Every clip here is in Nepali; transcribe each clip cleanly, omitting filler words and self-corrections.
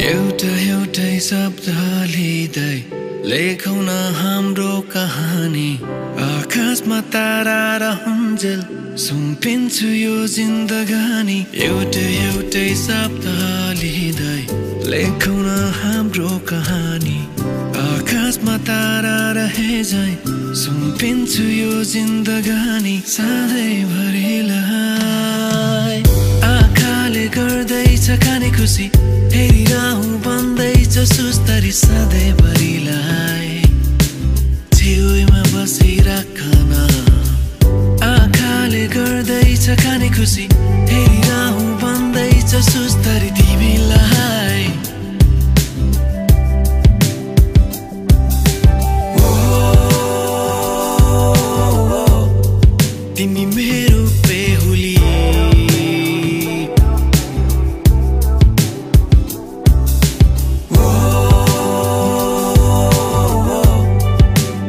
एउटै शब्द लिँदै लेखौँ न हाम्रो कहानी आकाशमा तारा रहन्जेल सुम्पिन्छु यो जिन्दगानी एउटै शब्द लिँदै लेखौँ न हाम्रो कहानी आकाशमा तारा रहेझै सुम्पिन्छु यो जिन्दगानी सधैँभरिलाई आँखाले गर्दैछ खाने खुसी हेरिरहँ भन्दैछ सुस्तरी सधैँभरिलाई छेउमा बसिराखन आँखाले गर्दैछ खाने खुसी हेरिरहँ भन्दैछ सुस्तरी तिमीलाई तिमी मेरो बेहुली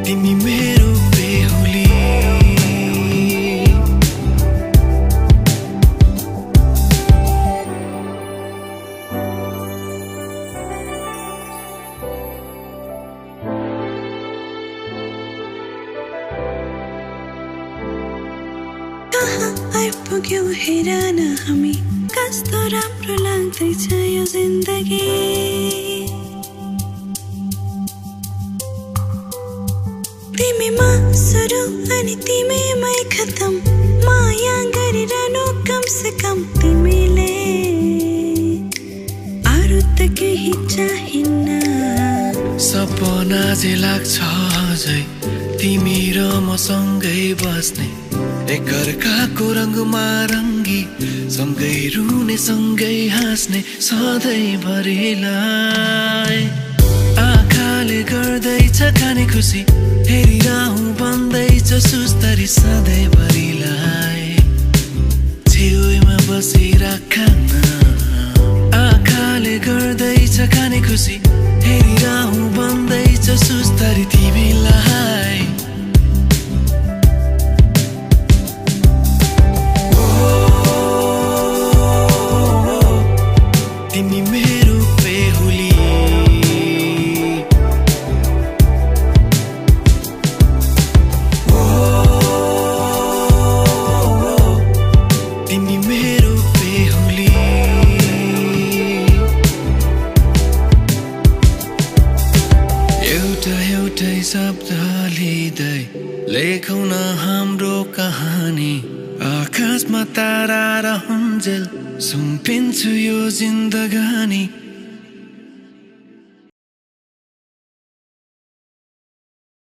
तिमी मेरो बेहुली कहाँ आइपुग्यौं हेर न हामी कस्तो राम्रो लाग्दैछ यो जिन्दगी तिमीमा सुरु अनि तिमीमै खतम माया गरिरहनु कम से कम तिमीले अरू त केही चाहिन्न सपना जे लाग्छ अझै तिमी र मसँगै बस्ने एकअर्काको रङमा रङ्गी सँगै रुने सँगै हाँस्ने सधैँभरिलाई आँखाले गर्दैछ खाने खुसी हेरिरहँ भन्दैछ सुस्तरी सधैँभरिलाई छेउमा बसिराखन आँखाले गर्दैछ खाने खुसी हेरिरहँ भन्दैछ सुस्तरी तिमीलाई तिमी मेरो बेहुली तिमी मेरो बेहुली एउटै शब्द लिँदै लेखौँ न हाम्रो कहानी आकाशमा तारा रहन्जेल सुम्पिन्छु यो जिन्दगानी